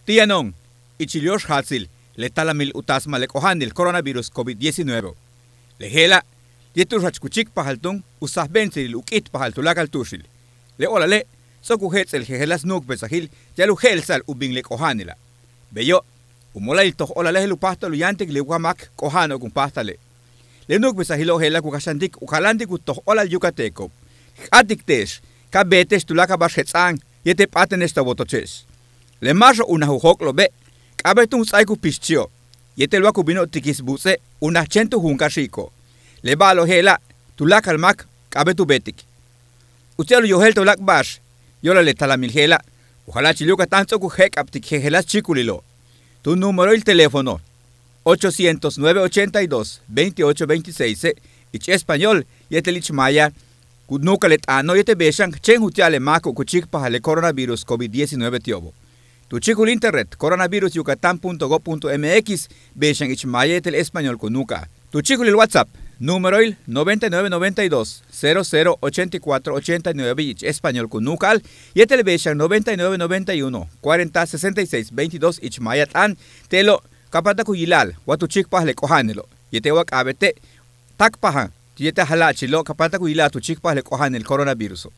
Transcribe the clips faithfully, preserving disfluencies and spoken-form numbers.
Ti' yano'on ichil yóox jaatsil le talamil u taasmal le k'oja'anil coronavirus covid diecinueve. Le je'ela' yéetel u xach ku chíikpajal túun u sajbe'entsilil u k'íitpajal tuláakal tu'uxil. Le óolale' ts'o'ok u jéets'el jejeláas nu'ukbesajil ya'al u je'elsa'al u bin le k'oja'anila'. Beyo' u mola'ayil toj óolale' je'el u páajtal u yáantik le wa máak k'oja'ano'ob kun páajtale'. Le nu'ukbesajilo' je'ela' ku kaxantik u kaláantik u toj óolal yucateco'ob. K k'áatik te'ex ka beete'ex tuláakal ba'ax jets'a'an yéetel p'áatene'ex ta wotoche'ex. Le máaxo'ob unaj u jóok'lo'obe' k'a'abéet túun u ts'áaik u pixchi'o' yéetel wa ku bino'ob tikis buuts'e' unaj chéen tu juum kaxi'iko'. Le ba'alo'ob je'ela' tuláakal máak k'a'abéet u beetik. Uti'al u yojéelta'al u láak' ba'ax yo'olal le talamil je'ela', u jala'achil Yucatán ts'o'ok u jéek'abtik jejeláas chíikulilo'. Tu númeroil teléfono ochocientos nueve ochenta y dos veintiocho veintiseise' ich español yéetel ich maaya ku nu'uka'al le t'aano' yéetel bey xan chéen uti'al le máako'ob ku chíikpajal le coronavirus covid diecinueve ti'obo'. Tu chíikul internet coronavirusyucatan punto gov punto mx bey xan ich maaya yéetel español ku nu'uka'al. Tu chíikulil WhatsApp númeroil noventa y nueve noventa y dos cero cero ochenta y cuatro ochenta y nueve ich español ku nu'uka'al yéetel bey xan noventa y nueve noventa y uno cuarenta sesenta y seis veintidós ich maaya t'aan. Te'elo' ka páatak u yila'al wa tu chíikpajal le k'oja'anilo' yéetel wa k'a'abéete' táakpajan ti' yéetel jala'achilo' ka páatak u yila'al tu chíikpajal le k'oja'anil coronaviruso'.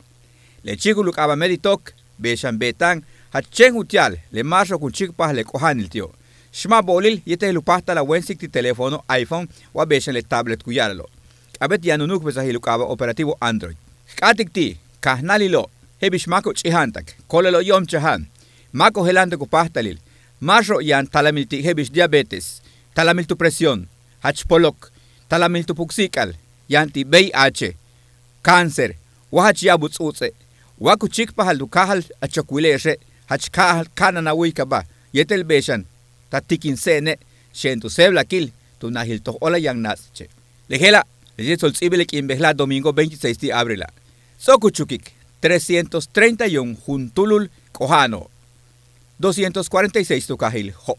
Le chíikul u k'aaba' Meditok bey xan beeta'an jach chéen uti'al le máaxo'ob kun chíikpajal le k'oja'anil ti'o'. Xma' bo'olil yéetel je'el u páajtal a wéensik ti' teléfono iPhone wa bey xan le tablet ku ya'ala'alo'. K'a'abéet yaan u nu'ukbesajil u k'aaba' operativo Android. K k'áatik ti' kajnáalilo' je'el bix máako'ob ch'ija'antak, ko'olelo'ob yo'omchaja'an, máako'ob jeláantik u páajtalil, máaxo'ob yaan talamil ti' je'el bix diabetes, talamil tu presión, jach polok, talamil tu puksi'ik'al, yaan ti' V I H, cáncer, wa jach ya'ab u ts'u'uts'e', wa ku chíikpajal tu káajal a chokwile'exe' jach káaj ka'anan a wu'uyikaba' yéetel bey xan ta tikin se'ene' xeen tu séeblakil tu najil toj óolal yaan náats'iche'. Le je'ela' le yéetel ts'o'ok ts'íibil le k'iin bejla'a domingo veintiséis ti' abrila'. Ts'o'ok u chukik trescientos treinta y un juntúulul k'oja'ano'ob. Doscientos cuarenta y seis tu kaajil Jo',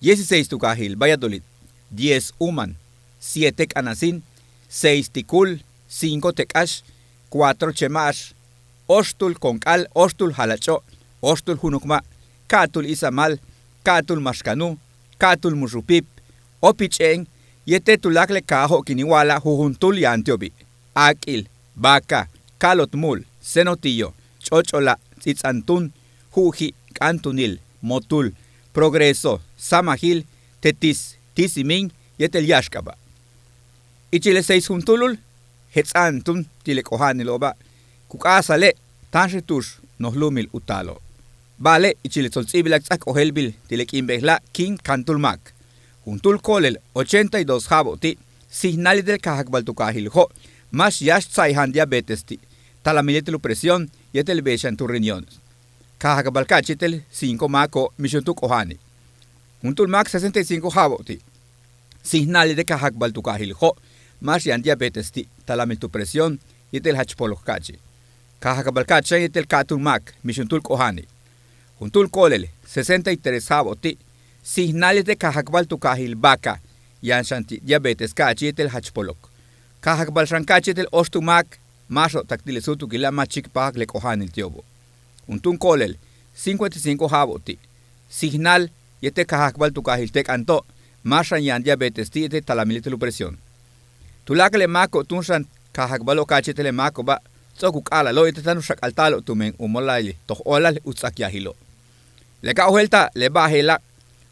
dieciséis tu kaajil Valladolid, diez Umán, siete K'anasín, seis Tikul, cinco Tek'ax, cuatro Chema'ax, óoxtúul Konk'al, óoxtúul Jalach'o', óoxtúul Junukma', ka'atúul Izamal, ka'atúul Maxkanú, ka'atúul Muxupíip, Opich'éen, yéetel tuláakal le kaajo' kin in wa'ala' jujuntúul yaan ti'obi'. Áak'il, Vaca, Ka'alot Múul, Cenotillo, Ch'óch'ola', Ts'its'antún, Ju'uji', K'áantunil, Motul, Progreso, Samajil, Tetis, Tisimín yéetel Yáaxk'aba'. Ichil le seis juntúulul jets'a'an túun ti' le k'oja'anilo'oba' ku k'a'asale' táanxel tu'ux noj lu'umil u taalo'. Ba'ale' ichil le tsol ts'íibilak ts'áaj k ojéelbil ti' le k'iin bejla'a kin kantúul máak. Juntúul ko'olel ochenta y dos ja'abo'ob ti' sijnal yéetel kaajakbal tu kaajil Jo' máax yáax tsa'ija'an diabetes ti' talamil yéetel u presión yéetel bey xan tu riñón. Kaajakbal ka'ach yéetel cinco máako'ob mix juntúul k'oja'ani'. Juntúul máak sesenta y cinco ja'abo'ob ti' sijnal yéetel kaajakbal tu kaajil Jo' máax yaan diabetes ti' talamil tu presión yéetel jach polok ka'achi'. Kaajakbal ka'ach xan yéetel ka'atúul máak mix juntúul k'oja'ani'. Juntúul ko'olel sesenta y tres ja'abo'ob ti' sijnal yéetel kaajakbal tu kaajil Vaca yaan xan ti' diabetes ka'achi' yéetel jach polok. Kaajakbal xan ka'ach yéetel óoxtúul máak máaxo'ob tak ti' le súutukila' ma' chíikpajak le k'oja'anil ti'obo'. Juntúul ko'olel cincuenta y cinco ja'abo'ob ti' sijnal yéetel kaajakbal tu kaajil Tek'anto' máax xan yaan diabetes ti' yéetel talamil yéetel u presión. Tuláakal le máako'ob túun xan kaajakbalo'ob ka'ach yéetel le máako'oba' ts'o'ok u k'a'ala'alo' yéetel táan u xak'alta'alo' tumen u mola'ayil toj óolal u ts'akyajilo'. Le ka ojéelta'al le ba'al je'ela',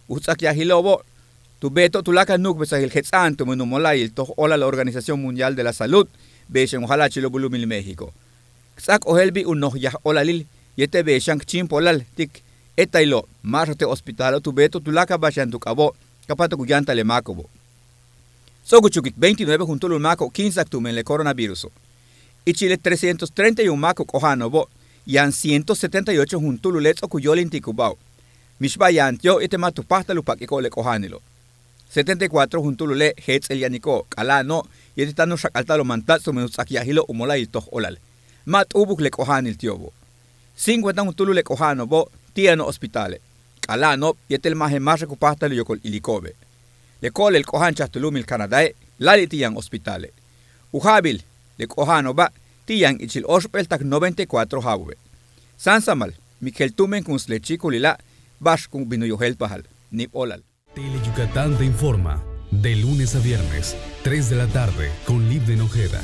u ts'akyajilo'obo' tu beeto'ob tuláakal nu'ukbesajil jets'a'an tumen u mola'ayil toj óolal Organización Mundial de la Salud bey xan u jala'achilo'ob u lu'umil México. K ts'áaj k ojéelbil u noj yaj óolalil yéetel bey xan k chíimpolal ti' k éetaylo' máaxo'ob te' hospitalo' tu beeto'ob tuláakal ba'ax yaan tu k'abo'ob ka páatak u yáantal le máako'obo'. Ts'o'ok u chukik veintinueve juntúulul máako'ob kíinsa'ak tumen le coronaviruso'. Ichil le trescientos treinta y un máako'ob k'oja'ano'obo' yaan ciento setenta y ocho juntúulule' ts'o'ok u yóolintikuba'ob. Mixba'al yaan ti'ob yéetel ma' tu páajtal u pak'iko'ob le k'oja'anilo'. Setenta y cuatro juntúulule' jéets'el yaniko'ob k'ala'ano'ob yéetel táan u xak'alta'alo'ob mantats' tumen u ts'akyajilo'ob u mola'ayil toj óolal. Ma' t'u'ubuk le k'oja'anil ti'obo'. Cincuenta juntúulul le k'oja'ano'obo' ti' yano'ob hospitale'. K'ala'ano'ob yéetel ma' je'el máaxak u páajtal u yokol iliko'obe'. Le ko'olel k'oja'anchaj tu lu'umil Canadae' láayli' ti' yaan hospitale'. U ja'abil le k'oja'ano'oba' ti' yaan ichil óoxp'éel tak noventa y cuatro ja'abo'obe'. Sáansamal, Miguel Tumen Kunz le chíikulila' ba'ax kun bin u yojel tuajal níib óolal. Tele Yucatán te informa de lunes a viernes, tres de la tarde, con Livden Ojeda.